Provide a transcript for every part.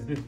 Kuv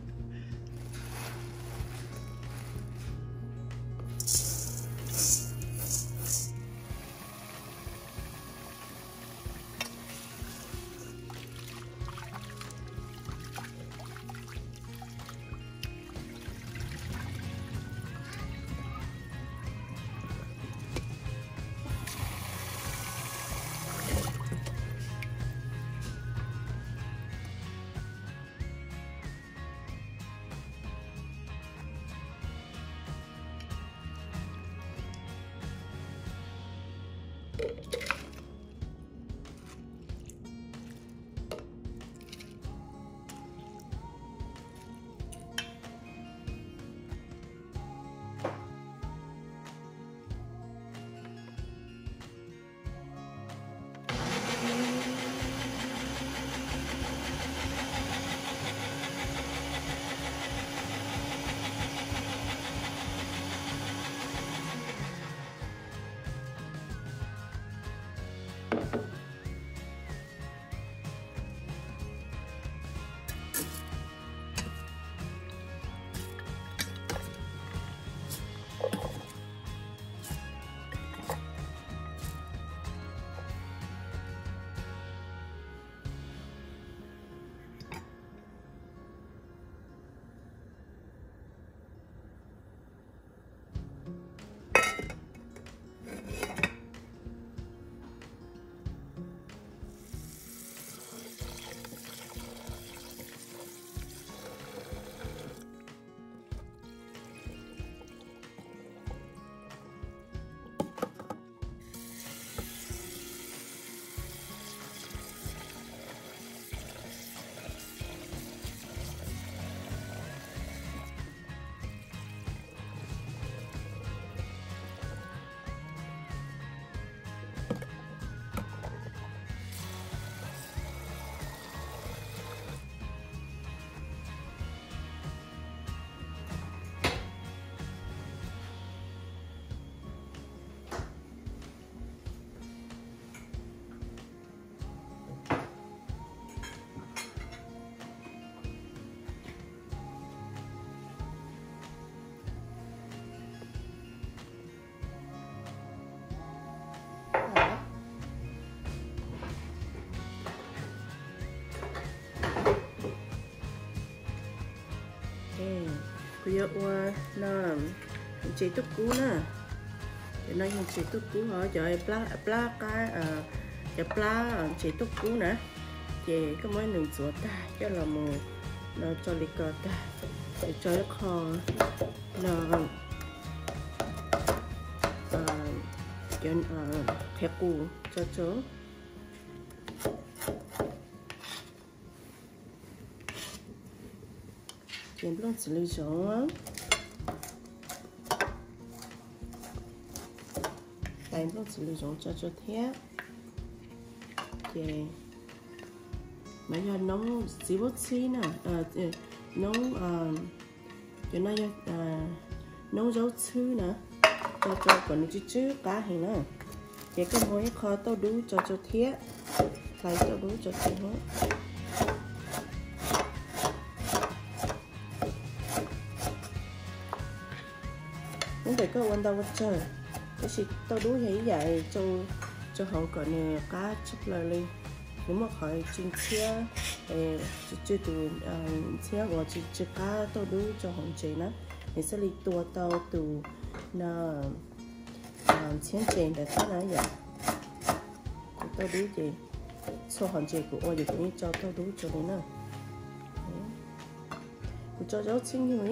yuav ua no ntses tuj kub na. Cov no yog ntses tuj kub, ho cov plab qab, cov plab ntses tuj kub na, ces koj muab nws ntxuav tag coj los mus no tso li ko tag, ces tso ib qho no cov qhiav qus tso rau. Ces nplooj txiv lws zoov, tais nplooj txiv lws zoov tso rau thiab. Ces no yog noob txiv vaub txhwb na, noob, cov no yog noob zaub txhwb na, tso rau kom nws tsw tsw qab heev na. Ces koj muab ib qho tauj dub tso rau thiab, hlais tauj dub tso rau thiab. Hnub ntawm koj ua ntau ua tsawg, tab sis tauj dub yog ib yam rau hauv kom nws qab tshaj plaws li. Nws muaj qhov tsw ntxhiab, tsw tsw tus ntxhiab uas tsw tsw qab tauj dub rau hauv ntses na, nws thiaj li tua tau tus no ntxhiab ntses ntawd thiab na yom. Kuv tauj dub ces txhua qhov ntses kuv ua ces kuv yeej tso tauj dub rau li na. Kuv tso zaub txhwb nyug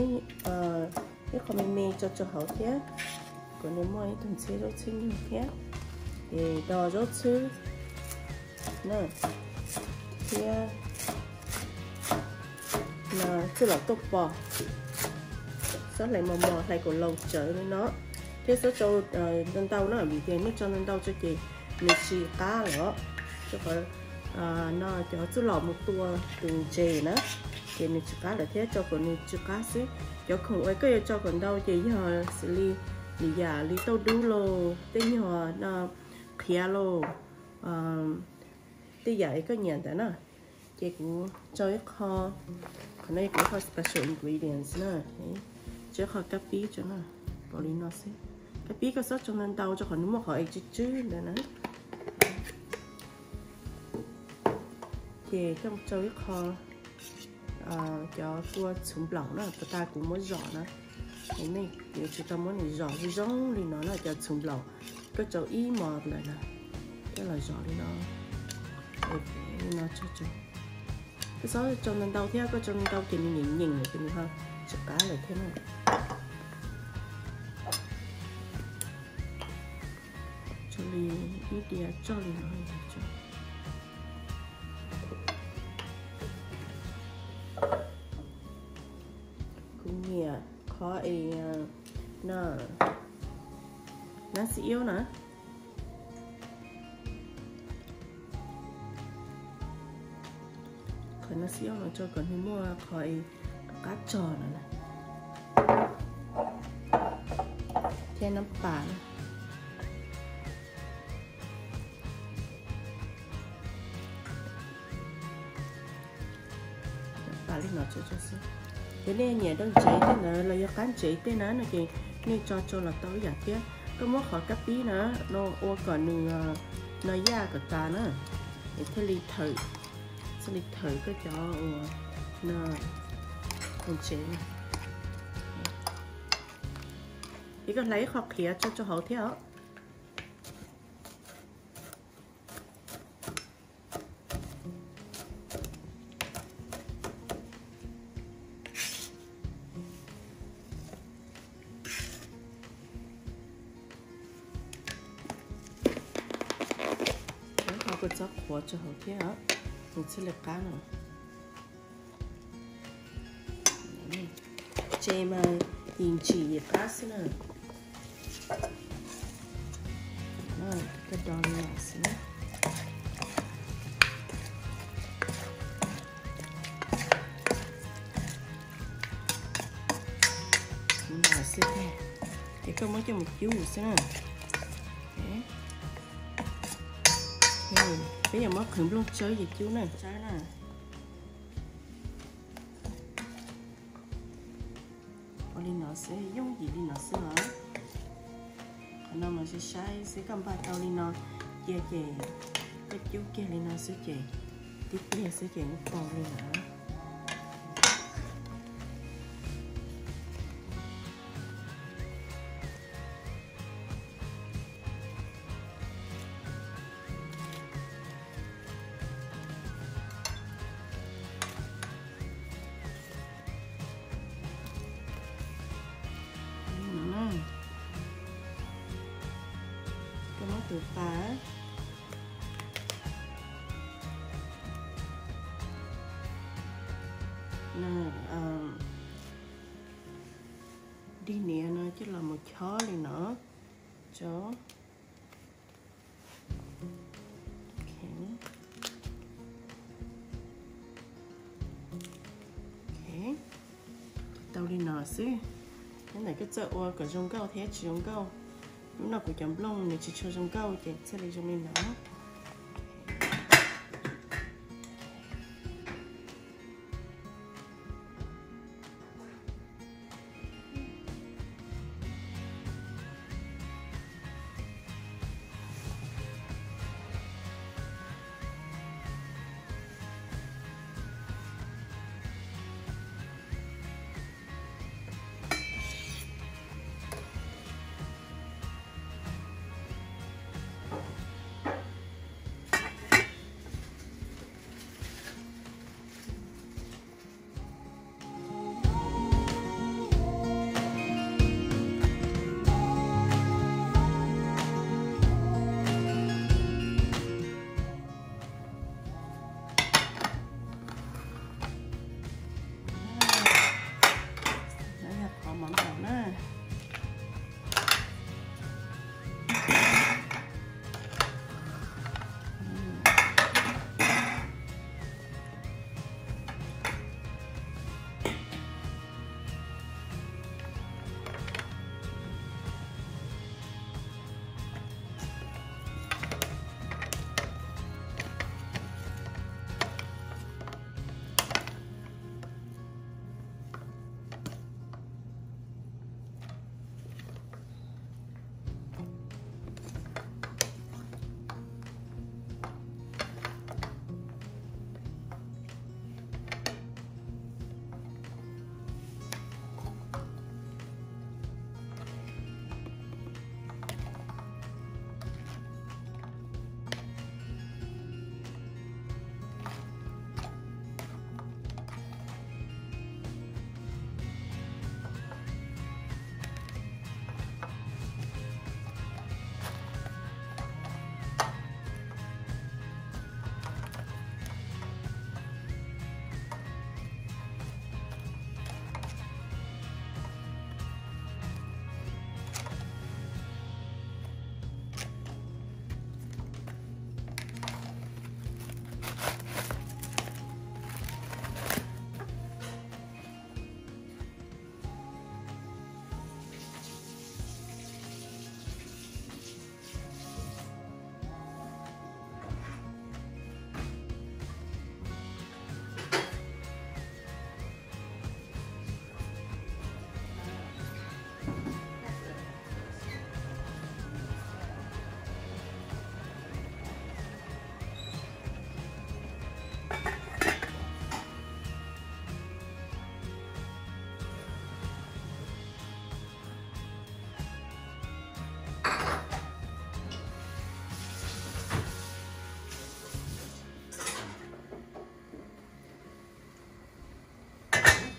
ib qho me me tso rau hauv thiab, kom nws muaj ib tug ntxhiab zaub txhwb nyug thiab. Es dos zaub txhwb na, thiab txuj lom tuaj pom, xob hlais mos mos hlais kom laus tsawv li no, thiab xob tso ntau ntau na, vim tias nej tso ntau ntau tso ces nws tsis qab lawm. Rau qhov no cov txuj lom mus tua tus ntses na, ces nws tsis qab lawm thiab, tso kom nws tsis qab xwb. Cov khoom uas koj yuav tso kom ntau ces yog xws li lwm yam li tauj dub los tej nyuag no, qhiav los, tej yam koj nyiam ntawd na. Ces kuv tso ib qho Qhov no yog kuv qhov special ingredients na. Ces qhov kab pib tso na, npaum li no xwb. Kab pib koj txhob tso ntau ntau rau qhov nws muaj qhov es tsw tsw ntawd na. Ces koj mus rau ib qho cov kua txhuv nplaum na, puas tas kuv muab zom na. Nej yuav tsum tau muab nws zom zoo zoo li no na, cov txhuv nplaum. Koj rau ib mos lawm na, coj los zom li no. Li no, koj txhob rau ntau ntau thiab, koj rau ntau ces nws nyeem nyeem lawm ces nws ho tsis qab lawm thiab na. Rau li ib diav tso li no. Kuv nyiam qhov es no, nab xib iab na. Qhov nab xib iab no rau kom nws muaj qhov es qab tsog no na. Thiab nab pas na. Pas li no tso tso xwb. Ces nej nyiam rau ntsev tej ntawd los yog qab ntsev tej na no ces nej tso tso los tau ib yam thiab. Koj muab qhov kab pib na no ua kom nws no yaj kom tas na, es thiaj li thawm, thiaj li thawm koj cov uas no ntsev na. Ces koj hlais ib qho qhiav tso rau hauv thiab os. Qhov kua txob qhuav rau hauv thiab, nws thiaj li qab no. Ces mas yim ntsim yim qab xwb na. Koj do li no xwb. Li no xwb. Ces koj muab coj mus cub xwb na. Peb yuav muab qhwv nplooj tsawb ces cub na, tsawb na. Ua li no xwb, yooj yim li no xwb os. Qhov no mas saib saib xwb, koj npaj tau li no cia ces koj cub kiag li no xwb ces tib pliag xwb ces nws tau li lawm. Koj muab tus pas dig niam no coj los mus chob li no tso. Tau li no xwb. Nyob ntawm koj txawj ua kom zoo nkauj thiab tsis zoo nkauj. Lub no kuv cov nplooj nws tsis tshua zoo nkauj ces thiaj li zoo li no.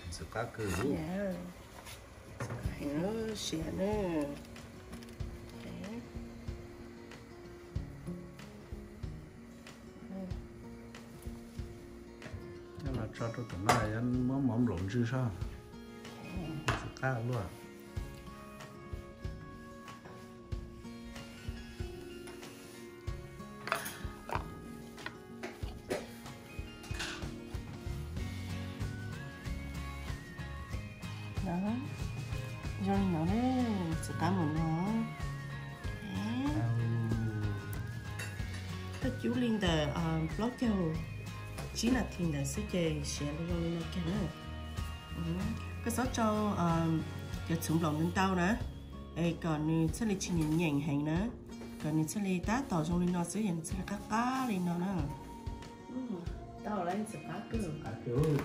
Txiv qab kawg. Siav na. Nyob no tso rau tom no, muab mov nplaum ntsw soj. Txiv qab luaj. Zoo li no, txiv qab mus no. Koj cub li ntawm plaub caug tsib nas this ntawd xwb ces siav zoo li no kiag na. Koj txhob rau cov txhuv nplaum ntau ntau na, es kom nws thiaj li tsis nyeem nyeem heev na, kom nws thiaj li tab tom zoo li no xwb, yog nws thiaj li qab qab li no na. Tau lawm, txiv qab kawg. Qab kawg.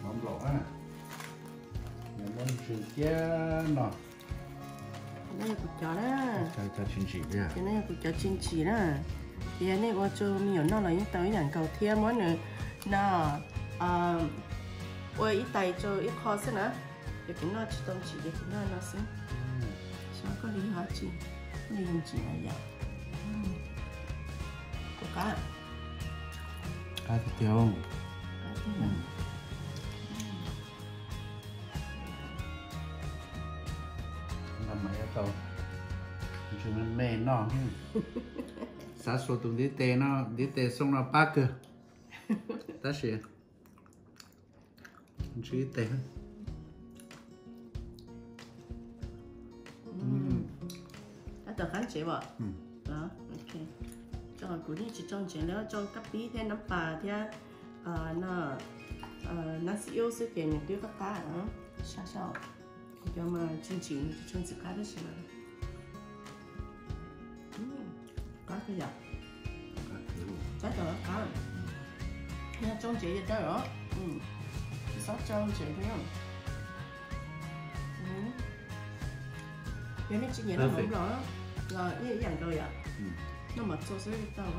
Mov nplaum na, nws muab ntsw kiag no. No yog kuv cov na. Cov tsis ntsim thiab. Ces no yog kuv cov tsis ntsim na. Ces yog nej ua rau me nyuam noj los yeej tau ib yam nkaus thiab. Muab nws no ua ib tais rau ib qho xwb na. Ces kuv noj tsis tau ntsim ces kuv noj no xwb. Xyov koj li yog dab tsi, koj li yog ntsim na yom. Kuv qab. Qab tiag tiag. No mas yuav tau ntsw me me noj. Xav xuas tus ntiv tes no, ntiv tes xoo no pab kawg, tab sis ntsw ib tes. Tab tom qab ntsev as? Kuv yeej tsis tsau ntsev li, tsau kab pib thiab nab pas thiab no, nab xib ub xwb ces nws twb qab qab. Sab saum kuv cov mas tsis ntsim, nws tsis tshua ntxim qab tab sis mas qab kawg yom. Tab tom qab, yog tsau ntsev ces tau os. Tsis txhob tsau ntsev thiab. Yog nej tsis nyiam noj mov nplaum los ib yam nkaus yom, noj mov txua xwb tau.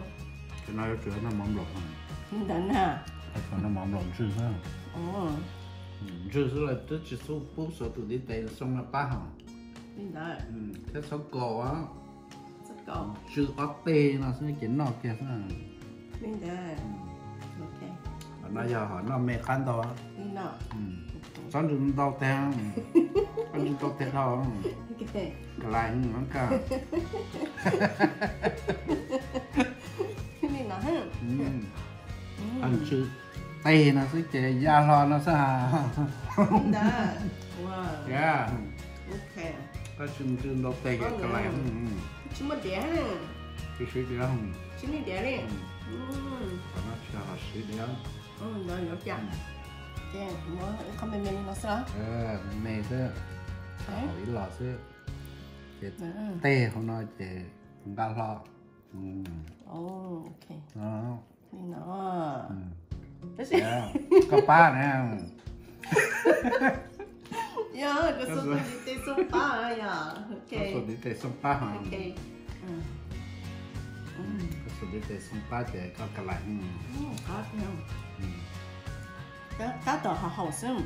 Ces no yuav tsum noj mov nplaum. Li ntawd na. Noj mov nplaum ntsw xwb. Ntsw xwb los twb tsis xub pub xuas tus ntiv tes xoo no pab hos. Li ntawd. Thiab txhob kaus. Ntsw ob teg no xwb ces noj kiag xwb. Li ntawd. Qhov no yog hom noj me qab ntau. Txhob ntsw ntau teg, txhob ntsw ntau teg dhau. Ka lais no ka. Li no. Ntsw teg no xwb ces ya hlo no xwb. Li ntawd. Koj tsis ntsw ntau teg ces ka lais. Tsis muaj diav. Tsis siv diav. Tsis muaj diav li. Qhov no tsis yog hom siv diav. Ntawd yuav cas. Ces kuv muab ib qho me me li no xwb. Me xwb. Haus ib los xwb. Ces teg hauv no ces nqa hlo. Li no. Koj pab na. Yog, koj xuas tus ntiv tes xoo pab yom. Koj xuas ntiv tes xoo pab hos. Koj xuas ntiv tes xoo pab ces koj ka lais. Tab tom haus haus xwb.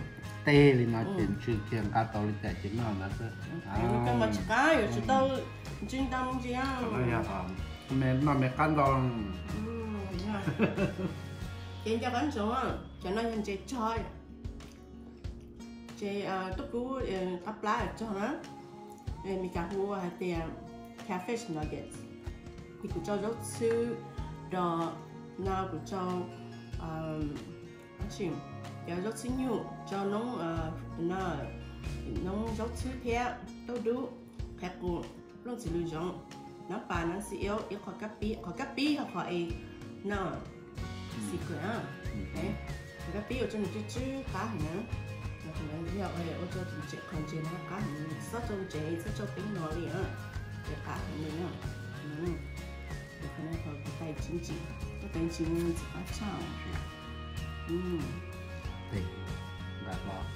Teg li no ces ntsw kiag nqa tau li cas ces noj ntawd xwb. Koj mas tsis qab, yuav tsum tau ntsw ntau ntsis. Noj me qab ntau. Ces nco qab ntsoov, cov no yog ntses tsog. Ces tuaj kub qab plab tsog na, Meskas hu hais tias catfish nuggets. Ces kuv rau zaub txhwb rau, no kuv rau cov zaub txhwb nyuj, rau noob, noob zaub txhwb thiab tauj dub, qhov qus, plooj txwv lws zoov, nab pas, nab xib ib, ib qho kab pib, qhov kab pib yog qhov es no secret. Qhov kab pib ua rau nws tsw tsw qab heev na. Yog ua rau tus ntses, qhov ntses no qab heev, txhob rau ntses, txhob rau peeb no li, ces qab heev li na. Tus qhov no thov kuv tais tsis ntsim, kuv tais ntsim ntxim qab tshaj. Tes nqa los.